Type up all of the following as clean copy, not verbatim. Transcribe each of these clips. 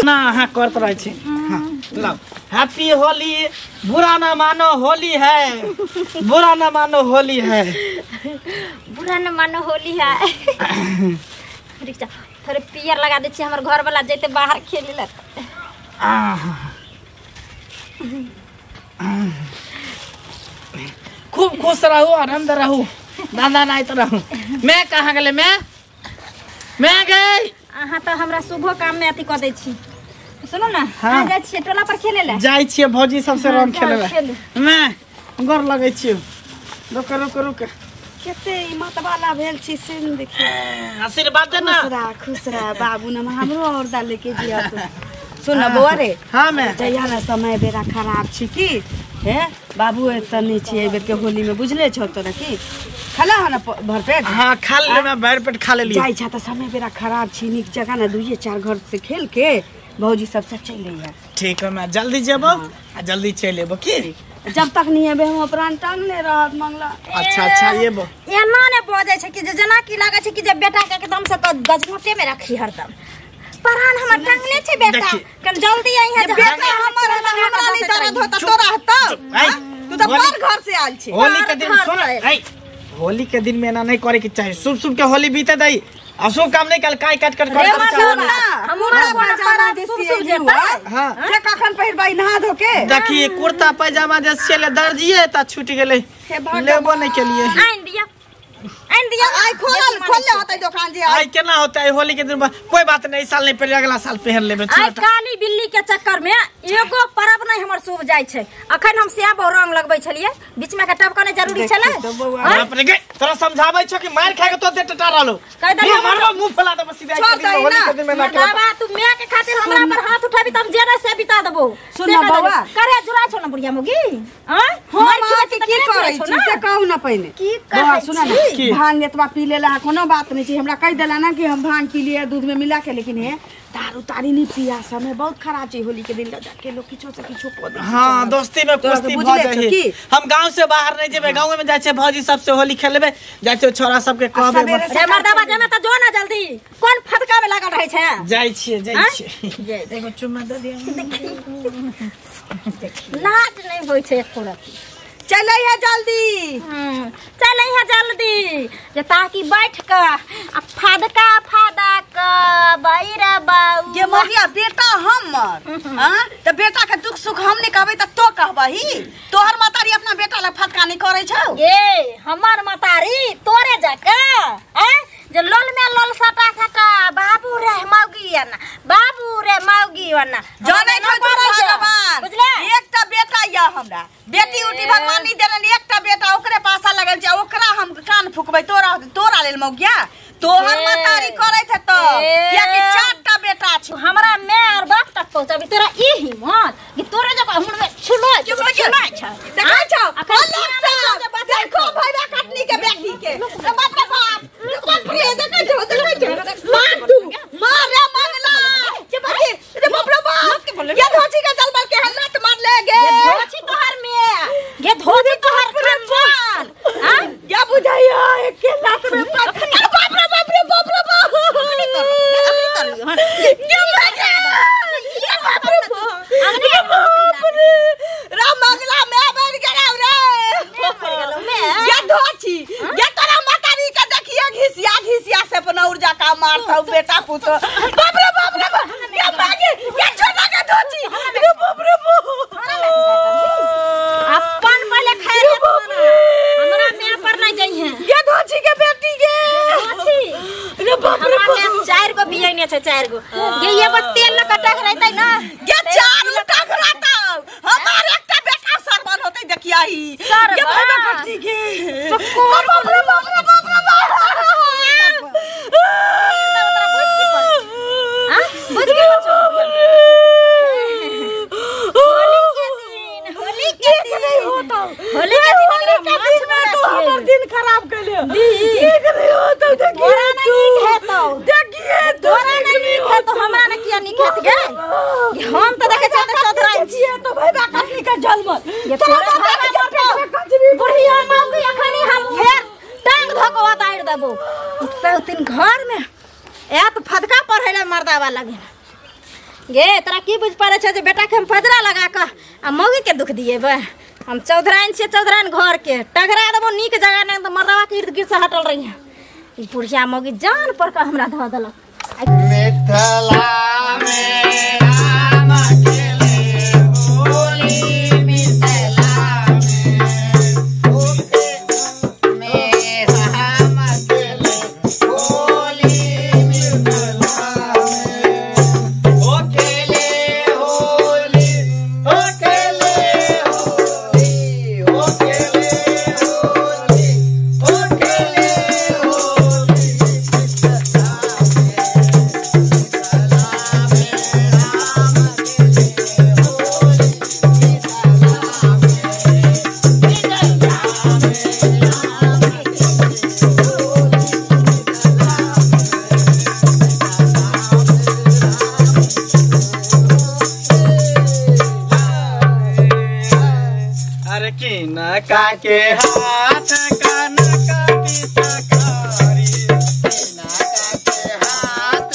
ना हाँ करत रहै छी। हाँ लाओ हैप्पी होली, बुरा ना मानो होली है, बुरा ना मानो होली है, बुरा ना मानो होली है। रुक जा थोड़े पियर लगा दै छी, हमर घर वाला जैते बाहर खेले ला। खूब खुश रहू, आनंद रहू, दादा नाइत रहू। मैं कहाँ गेलै? मैं गई। अहाँ तऽ हमरा शुभो काम में अथी कऽ दै छी। सुनू ना। हाँ। जाइ छियै टोला पर खेले ला? जाइ छियै भौजी सबसे रंग खेले ला। मैं गोर लगै छियै। रुक रुक रुक, कते ई मतवाला भेल छी से ने देखियो। आशीर्वाद दे ना। खुश रह, खुश रह बाबू न, हमरो औरदा लेके जिया तू। सुन बौआ रे। हाँ मैं जहिया ना समय बेरा खराब छी की हे बाबू एतऽ नहीं छी एहि बेर के होली में, बुझले छौ तोरा की खला है ना भरपेट? हाँ खा ले, मैं भरपेट खा लेली। जाइ छा त समय बेरा खराब छी, नीक जगह ना दुइये चार घर से खेल के भौजी सब से चलि अइहे। ठीक है मैं जल्दी जेबो आ जल्दी चलि एबो की? जब तक नहीं एबे हम प्राण टांगले रहत मंगला। अच्छा अच्छा एबो। एना ने बजै छै कि जे जेना की लागै छै कि जे बेटा के एकदम से तो गजमोटे में रखी हरदम। प्राण हमर टांगले छै बेटा, कन जल्दी अइहे। बेटा हमर है त हमरा नहीं दर्द होता तोरा होता। तू त पर घर से आयल छी। होली के दिन सुन, ऐ होली के दिन में एना नहीं करे के चाही। शुभ शुभ के होली बीते दई, अशुभ काम नहीं कल काई काट कट कर। हमरा पजामा जे सिएलु हां से कखन पहिरबै नहा धो के? देखी कुर्ता पैजामा जे सिएले दर्जिए त छूट गेलै, लेबो नहीं के लिए। आइन दिया, आइन दिया। आई खोलल खोलले होतै दुकान जे आई केना होतै होली के दिन? कोई बात नहीं, साल नहीं पहले अगला साल पहन लेबे। आई काली बिल्ली के चक्कर में एगो परब नहीं हमर शुभ जाय छै। अखन हम सेब और रंग लगबै छलियै, बीच में के टपकने जरूरी छलै। बाप रे गे, तोरा समझाबै छौ कि मार खाए के तो दे टटा रहलो। कह दे मारबो मुंह फैला देबो सीधा। होली के दिन में ना बाबा तू my के खातिर हमरा पर हाथ उठाबी त हम जे से बिता देबो। सुन ना बौआ, करे जुरा छौ ना बुढ़िया मुगी। हां हम के की करै छी से कहू ना पहिने। की कहै सुन ना, भांग एतबा पी लेला कोनो बात नहीं छै। हमरा कहि देला ना कि हम भांग पी लिया दूध में मिला के, लेकिन हे दारू तारी नहीं पिया, समय बहुत खराब छै। होली के दिन जाके लोग किछो से किछो कऽ दै। हां दोस्ती में कुश्ती भ जाइ। हम गांव से बाहर नहीं जेबे, गांव में जाइ छै भौजी सबसे होली खेलबे जाइ छै, छोरा सबके कहबे। रे मर्दाबा जेना त जो ना जल्दी, कोन फटका में लागल रहै छै? जाइ छियै जाइ छियै। एगो चुम्मा दे दिया। लाज नहीं होइ छै एको रत्ती। चलै है जल्दी, चलै है जल्दी, जे ताकि बैठ के आ फदका फदका बैरा बाऊ। ये मगिया बेटा हमर हां त बेटा के दुख सुख हम नहीं कहबै त तो कहबही। तोहर मातारी अपना बेटा ला फटका नहीं करै छौ। ए हमर मातारी तोरे जका हैं जे लोल में लोल सटा सटा बाबू रे मौगी ना, बाबू रे मौगी ना जानै छौ तू भगवान। बुझले एकटा बेटा या हमरा, बेटी उटी भगवान नहीं देलन, एकटा बेटा ओकरे पासा लगल छै, ओकरा हम कान फुकबै। तोरा तोरा लेल मौगिया तोहर मातारी करैत हेतौ, कियाकि चारटा बेटा छै हमरा। मैं और बाप तक पहुंचाबी तोरा ई हिम्मत कि तोरे जब हमर में छुलो छुलो छै। देखै छौ अलग से देखो भैया कटनी के बेटी के बाप रे बाप, बाप रे देखै छौ देखै छौ मार तू मार रे मांगला जे बाकी रे बाप रे बाप। ये धोची के जलबल के हल्ला मार ले गे। धोची तोहर में ये धोची तोहर खानदान। हां क्या बुझाइया एक लात में बाप रे बाप रे बाप रे बाप रे बाप। ये ये बाप रे बाप रे राम मंगला मैं मर गेलौ रे, मैं ये धोची ये तोरा मातारी के देखिए घिसिया घिसिया से अपना ऊर्जा का मारतौ बेटा पुतो। बाप रे बाप रे ये मागे ये छोटा के धोची रे बाप रे बाप। अपन पहले खैर हमरा my पर नहीं जाई है। ये धोची के बेटी के धोची रे बाप रे बाप। चार गो बियाने छै, चार गो ये एगो तेल ल कटक रहतै ना, ये चार उठा रहतौ। हमार एकटा बेटा सरबन होतै देखिया ही ये भैया कटनी के बाप रे बाप रे बाप रे बाप। हां बुझ के होली के दिन, होली के दिन होतौ, होली के दिन में तो हमर दिन खराब कैले। एक नहीं होतौ देखिए तू, देखिए तोरा नहीं नीक हेतौ, हमरा ने किया नीक हेत गे? हम त देखे छै त चौधराइ छियै तो भैया कटनी के जलमल तोरा बुढ़िया मौगी अखनी हम फेर टांग धो के उतारि देबो। सब दिन घर में या तो फदका पढ़े ला मर्दावा लगे गे तोरा की बुझ पड़े छे जे बेटा के हम फजरा लगा के आ मौगी के दुख दिए बे। हम चौधराइन छियै, चौधराइन घर के टघरा देबो नीक जगह नहीं तो मर्दावा के इर्द गिर्द से हटल रही है। ई बुढ़िया मौगी जान पर के हमरा धऽ देलक। मिथिला में राम खेले होली मिथिला में राम खेले होली मिथिला में ओ खेले होली ओ खेले होली ओ खेले होली ओ खेले होली अरे की नका के हाथ कनक पिचकारी ओ की नका के हाथ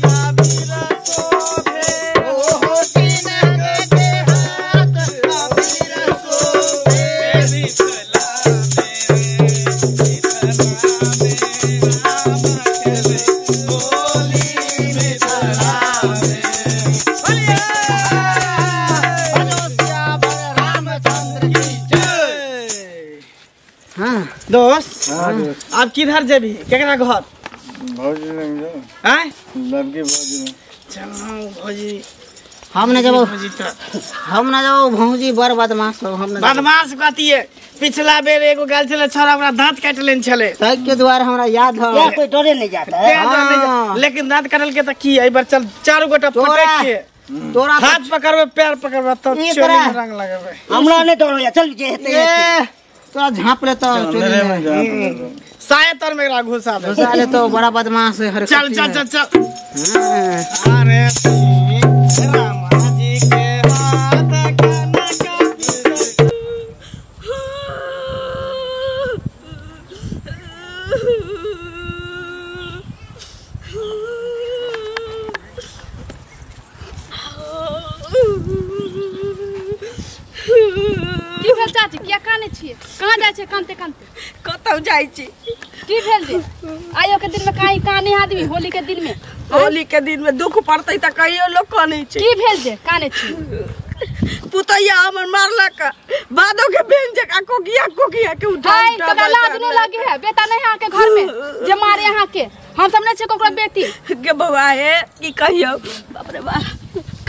या वीर शोभे मिथिला में राम खेले होली मिथिला में। हाँ दोस्त अब किधर जेबी केकरा घर भौजी लग जाओ। आय लड़की भौजी में चलो भौजी हम न जब भौजी तो हम न जब भौजी बड़ बदमाश हो। हम न बदमाश कथी है पिछला बेर एगो गेल छले छोरा ओकरा दांत काटि लेने छले ताहि के द्वारा हमरा याद हो क्या कोई डरे नहीं जाता है। तें डर नहीं जा- लेकिन दांत काटल के त की एई बार चल चारू गोटा पटक के तोरा हाथ पकड़बे पैर पकड़बे तब ई चोली तोरा- में रंग लगेबे। हमरा नहीं डर होया, चल जे हेतै हेतै। ए तोरा झाँप ले तो चोरी में में जा साया तर में एकरा घुसा दे घुसा ले तो बड़ा बदमाश है हर चल चल चल चल। हाँ। अरे रामा जी के हाथ कनक की भेल चाची किया काने छियै कहाँ जाइ छियै कानते कानते? कतौ जाइ छी। की भेल जे आइयो के दिन में काहे काने आदमी होली के दिन में होली के दिन में दुख पड़तै त कहियो लोग कानै छै। की भेल जे काने छी? पुतैया हमर मारलक बादो के बेन जका कोकिया कोकिया के उठा हाय उठा तोरा लाज नहीं लगे है बेटा नहीं अहाँ के घर में जे मारे अहाँ के हम सब नहीं छियै ककरो बेटी के बौआ हे की कहियो बाप रे बाप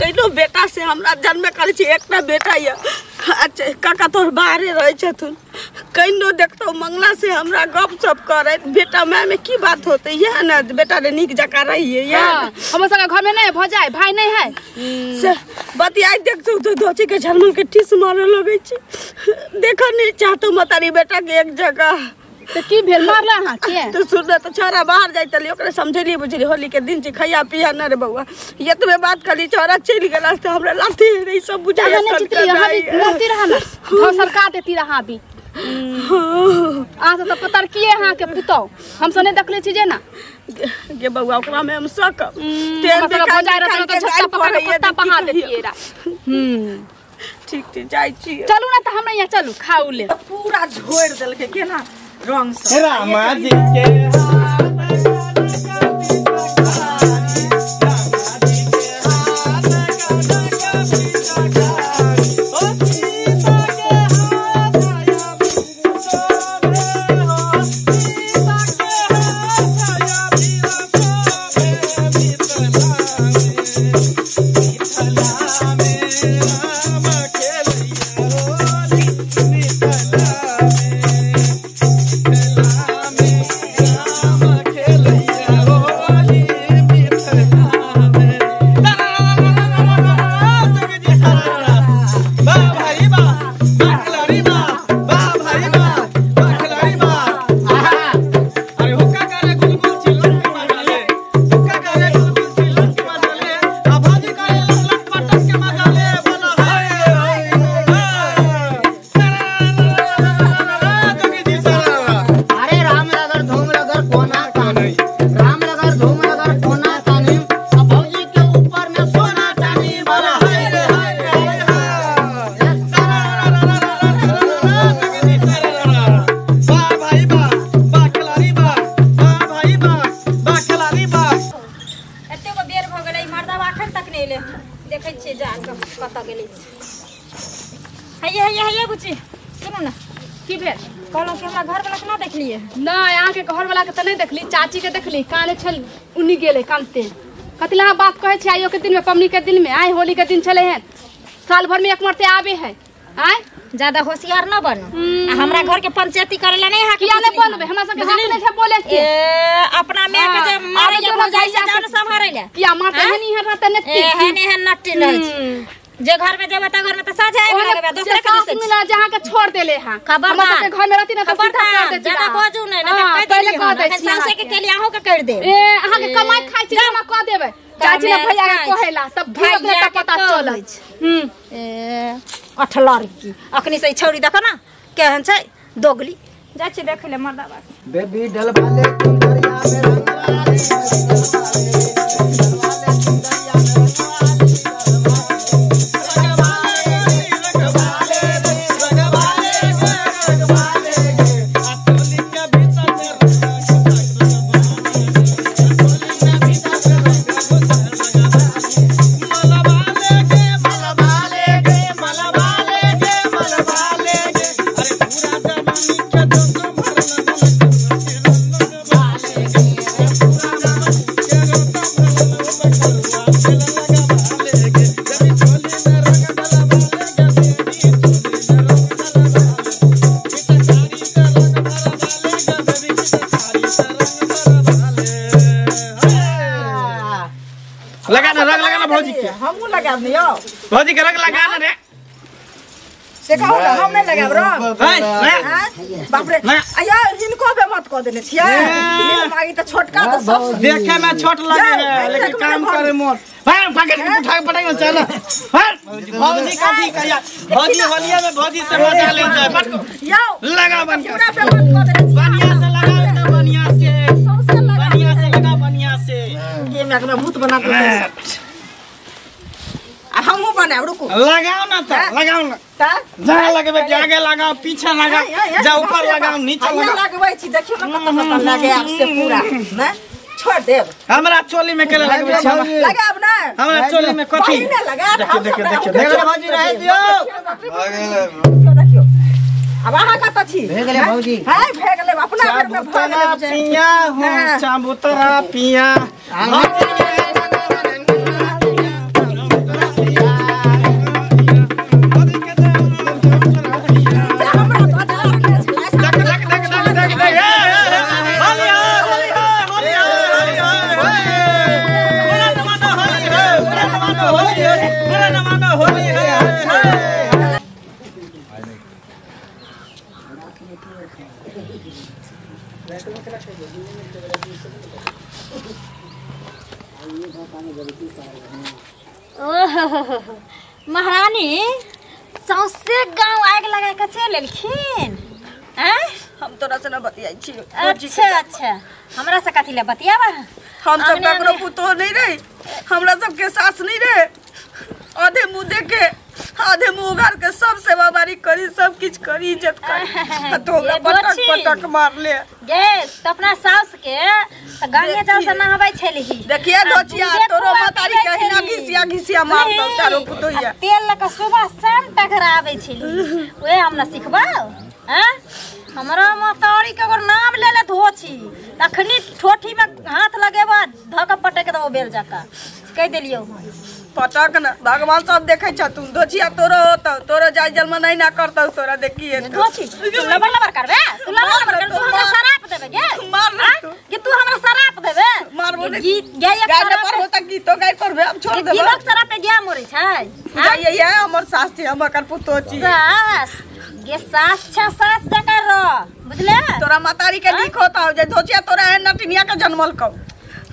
कैलो बेटा से हमरा जन्मे करै छी एकटा बेटा ये। अच्छा काका तोहर बाहरे रहै छथुन कहिनो देखतौ मंगला से हमरा गप सप करैत बेटा माय में की बात होतै यह ने बेटा रे नीक जकाँ रहिए यह हाँ, हमर सबके घर में नहीं भौजाई भाई नहीं है से बतियाइ देखतौ तो धोची के झलमल के टीस मारऽ लगै छै। देखऽ नहीं चाहतौ मतारी बेटा के एक जगह। तो की भेल मारला अहाँ के? तो सुन तो छोरा बाहर जाइत रही ओकरे समझेली बुझेली होली के दिन छै खैया पिया न रे बौआ एतबे बात कहली छोरा चलि गेला तऽ हमरा लाथी रे सब बुझाइ अहाँ नहीं चितरी अहाँ भी मरती रहा ना घर सरका देती रहा भी। अहाँ सब तऽ पतरकिए अहाँ के पुतौ हम सब नहीं देखले छी जे ना गे बौआ ओकरा में हम सकब हमर सबके भौजाई रहत तऽ झटका पकड़ के कुत्ता पहा देतियै रा। ठीक ठीक जाइ छी। चलू ना तऽ हमरा यहाँ चलू खाउ ले। पूरा झोरि देलकै केना रंग से रामा जी के हाथ वाह भाई वाह, वाह खिलाड़ी वाह, वाह भाई वाह, वाह खिलाड़ी वाह। एते को बेर भ गेलै, मर्दाबा अखन तक नहि एलै। देखै छियै जा कऽ कतऽ गेलै। हैये हैये हैये बुच्ची, सुनू ने। की भेल? कहलहुँ कि हमरा घरवला के ना देखलियै? नहि, अहाँके घरवला के तऽ नहि देखली, चाची के देखली, काने छल उन्नी गेलै कानते। कथी लए अहाँ बात कहै छी? आइयो के दिन में, पबनी के दिन में, आइ होली के दिन छलै हन, साल भर में एक मरते आबे है। आय ज्यादा होशियार न बनू, आ हमरा घर के पंचायती करे ला नहीं किया नहीं बनबे? हमरा सबके हक नहीं छै बोले के। ए अपना my के जे मारे या भौजाई से जान संभारे ला किया मारते हन इहन रहते नट्टी। ए हन एहन नट्टी रहै छै जे घर में जेबे त घर में त साझा आबि लगबे, दोसरे के सास मिला जहां के छोड़ देले हां। हमरा सबके घर में रहती ना त सीधा कर देती। ज्यादा बाजू नहीं ना त कह देली सासे के केली अहूं के कर दे। ए अहां के कमाई खाइ छी हमरा कह देबै चाची ने भैया के कहेला तब भैया के पता चलत। ए अठलर की अखनी से छौरी देखो ना केहन छै दोगली। जाइ छी देखै ले मर्दाबा। बेबी डलवा ले तुम दरिया में रंगवा लगा ना रंग लगा ना भौजी के। हमहू लगाब नहीं यो भौजी के रंग लगा ना रे। से कहू ना हम नहीं लगाब रंग। बाप रे आया इनको बे मत कह देने छियै। मागी त छोटका त सब देखे में छोट लगे है लेकिन काम करे मोर। भाई पकड़ के उठा के पटक चल। भौजी का भी कहिया भौजी होलिया में भौजी से मजा ले जाए। पटको यो लगा बन के पूरा पे मत कह देने बढ़िया से लगा ना बढ़िया से सौसे लगा बढ़िया से लगा बढ़िया से के में में भूत बना के आ हमहू बनाब। रुकू लगाओ ना त लगाओ ना त जा लगबे के आगे लगाओ पीछे लगाओ जा ऊपर लगाओ नीचे लगाओ। लगबै छी देखियो ना कत कत लगे आप से पूरा ना छोड़ देब। हमरा चोली में केले लगबै छी? लगाब ना हमरा चोली में कथी ना लगा। देखियो देखियो देखियो देखियो भौजी रह दियो। देखियो देखियो अब अहाँ कत छी? भे गेलै भौजी। हां भे गेलै अपना घर में भ गेलै पिया हूं चबूतरा पिया। महारानी सौंसे गांव आग लगा के चल एलखिन। हम तोरा से ना बतियाई छी। अच्छा अच्छा हमरा से कथी ले बतियाबा? हम सब ककरो पुतोह नहीं रहे, हमरा सबके सास नहीं रहे। आधे मुंह देखे आधे मुंह उघार के सब सेवा बारी करी सब किछ करी इज्जत करी तो हमरा पटक पटक मार ले गे। त अपना सास के त गंगे जल से नहाबै छलही। देखिए धोचिया तोरो मातारी के हिना घिसिया घिसिया मार दौ चारो पुतोहिया। तेल लक सुबह शाम टघराबै छलही। ओए हमरा सिखबाओ। हां हमरा मातारी के अगर नाम ले ले धोची तखनी ठोठी में हाथ लगेबा धक पटक दबो बेल जका कह देलियो। पटक न भगवान सब देखे छथुन। धोचिया तोरो होतौ तोरो जाय जन्म नहीं ना करतौ तोरा देखिए। धोची तू लबर लबर करबे तू लबर लबर कर तू हमरा शराप देबे गे मार के तू हमरा शराप देबे मारबो नहीं गीत गाय गाय पर होता गीतो गाय करबे अब छोड़ देबे। गीतक शराप पे गया मोरे छै। हां ये हमर सास छी हम एकर पुतोह छी। सास गे सास छ सास जका र बुझले। तोरा मातारी के नीक होता जे धोचिया तोरा एहन नटिनिया के जनमल कौ।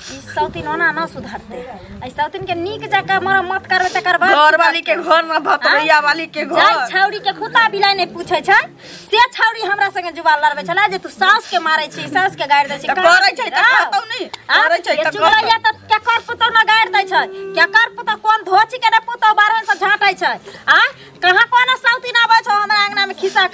ई सौतीन ओना न सुधरते। ई सौतीन के नीक जका मरम्मत करबे तकर बाद घर वाली के घर न भतरैया वाली के घर। जाय छौरी के कुत्ता बिलाई नै पूछै छै से छौरी हमरा संगे जुबान लड़बै छला जे तू सास के मारै छी सास के गारि दै छी। करै छै त कहतौ नै करै छै त चुगलैया त केकर पुतौ न गारि दै छै केकर पुतौ कोन धोची के न पुतौ बारहन से झाँटै छै। आ कहाँ कोन सौतीन आबै छौ हमरा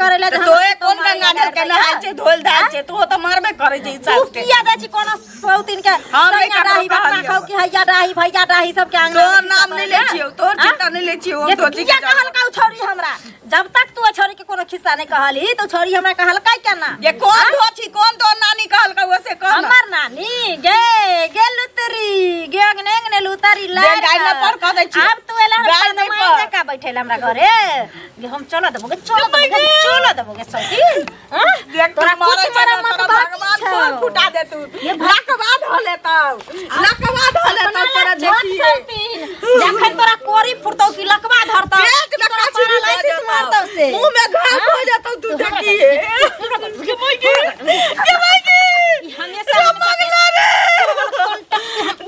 करेला त तोए कोन गंगा जल के नहाय छै धोल धाल छै तो त मारबे करै छै तू किया दै छी कोनो सौतीन के हम सैया नहीं डाही ककरो बकरा कहलियौ। खाऊ कि हैया डाही भैया डाही सबके आंगना तोर नाम नहीं ले छियौ, तोर चिंता नहीं ले छियौ, हम ये तो जी किया कहलका उ छौरी हमरा? जब तक तू ओ छौरी के कोनो खिस्सा नहीं कहली तो छौरी हमरा कहलका केना? ये कौन धो छी, कौन तोर नानी कहलका वो से कह ना। हमर नानी गे गे लुतरी गे अंगने अंगने लुतरी दे लार गाय ना पर कह दै छी। आब तू एला गाय नहीं पर। का बैठेला हमरा घरे गे, हम चल देबो गे, चल देबो गे, चल देबो गे सौतीन। हां देख तू तोरा मारै कुछ छै मरम ना, मत तोरा बाकी भगवान छौ। फूल फुटा देतू, लकवा धो लेतौ, लकवा धो लेतौ तोरा देखिए। जखन तोरा कोरी फुटतौ कि लकवा धरतौ पेट कि में तोरा काची भऽ पैरालिसिस जेतौ, मारतौ से मुंह में घाव हो जेतौ तू देखिए। गे माय गे, गे माय गे, ई हमेशा रे हमेशा मगला रे,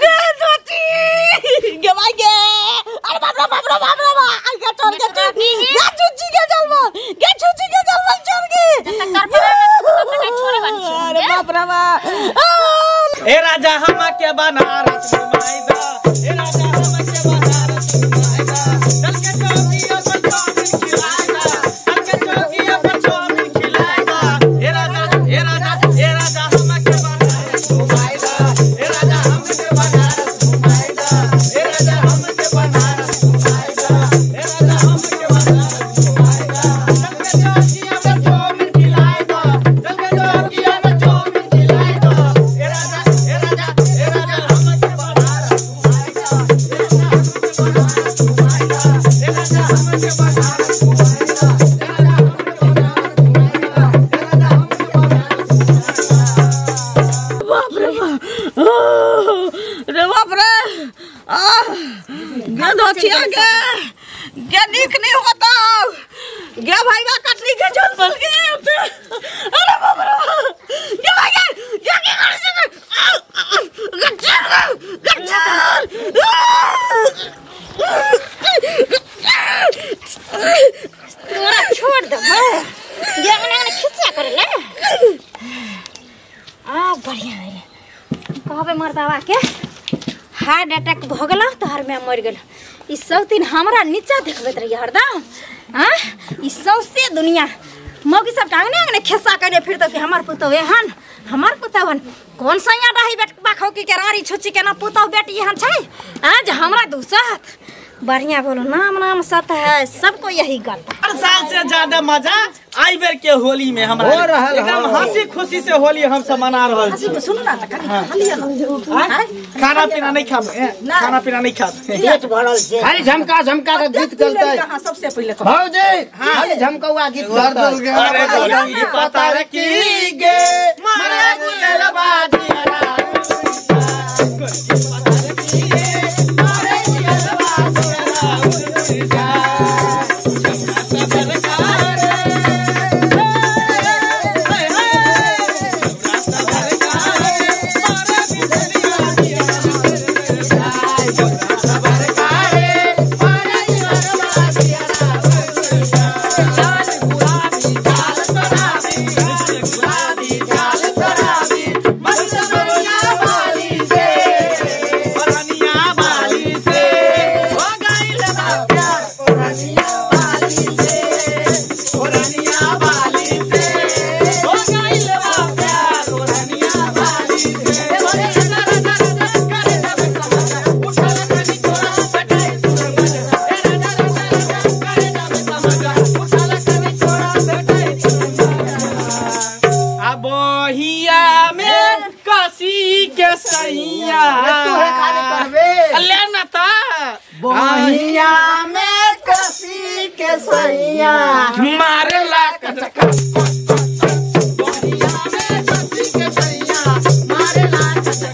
गे जोती, गे माय गे, अरे बाप रे बाप रे बाप रे बाप, आई गे चल गे चल, गे चुची गे जलमन, गे चुची गे जलमन चल गे। जब तक कर पड़ा ना तब तक छोड़े वाली छी अरे बाप रे बाप। ए राजा हम के बनारस घुमाई दा, ए राजा हम के बनारस घुमाई दा, चल के चौकिया पर चाउमीन खिलाई दा, चल के चौकिया पर चाउमीन खिलाई दा, ए राजा, ए राजा, ए राजा हम के बनारस घुमाई दा, ए राजा हम के बनारस घुमाई दा, ए राजा हम के बनारस घुमाई दा, ए राजा हम के बनारस घुमाई दा, चल के चौकिया पर चाउमीन खिलाई दा, चल के चौकिया पर चाउमीन खिलाई दा, ए राजा, ए राजा, ए राजा हम के बनारस घुमाई दा, ए राजा हम के बनारस घुमाई दा, ए राजा हम के बनारस घुमाई दा, ए राजा हम के बनारस घुमाई दा, ए राजा हम के बनारस बाप रे बाप, रे बाप रे, आह गे धोचिया गे, गे नीक नहीं होता गे भाईवा कटनी के जल बल गे। अरे बाप रे, गे भाई गे, गे की करे छै गे, गे चल गे चल। तोरा छोड़ देबो गे अंगने अंगने खिस्सा करेला। आ बढ़िया है कहबे मर्दावा के हार्ट अटैक भ गेल तोहर में मर गेल। ई सौतीन हमरा नीचा देखबैत रहिए हरदम। हाँ ई सौंसे दुनिया मौगी सब अंगने अंगने खिस्सा कने फिरतौ कि हमर पुतहु एहन, हमर पुतहु एहन, कोन सैया रही बेट बाखौ की के रारी छुच्ची केना पुतहु बेटी एहन छै हाँ जे हमरा दूसत। बढ़िया बोलो, नाम नाम सत है सबको यही गलत। हर साल से ज्यादा मजा आई बेर के होली में हमरा हो रहल एकदम हो। हंसी खुशी से होली हम सब मना रहल छी। सुनू ना त कनी खा लिअ ना। खाना पीना नहीं खाब, खाना पीना नहीं खाब, पेट भरल छै। खाली झमका झमका के गीत चलतै कहाँ सबसे पहिले भौजी, खाली झमकौआ गीत चलतै। अरे गोरी पतार की गे मारे गुलर बाजी बहिया में कसी के सैया मारेला कचका बहिया में कसी के सैया मारेला कचका।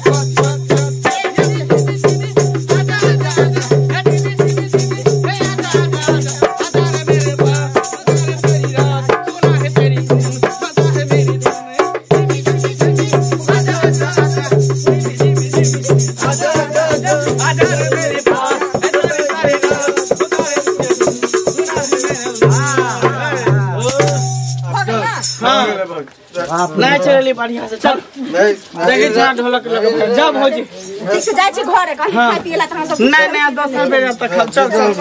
नहीं चलली बढ़िया से चल देखी जा ढोलक लग जा भौजी ठीक से जाइ छी घरे कहीं खाइ पिए ला तहन सब नहीं नहीं 10 रुपया तक चल चल।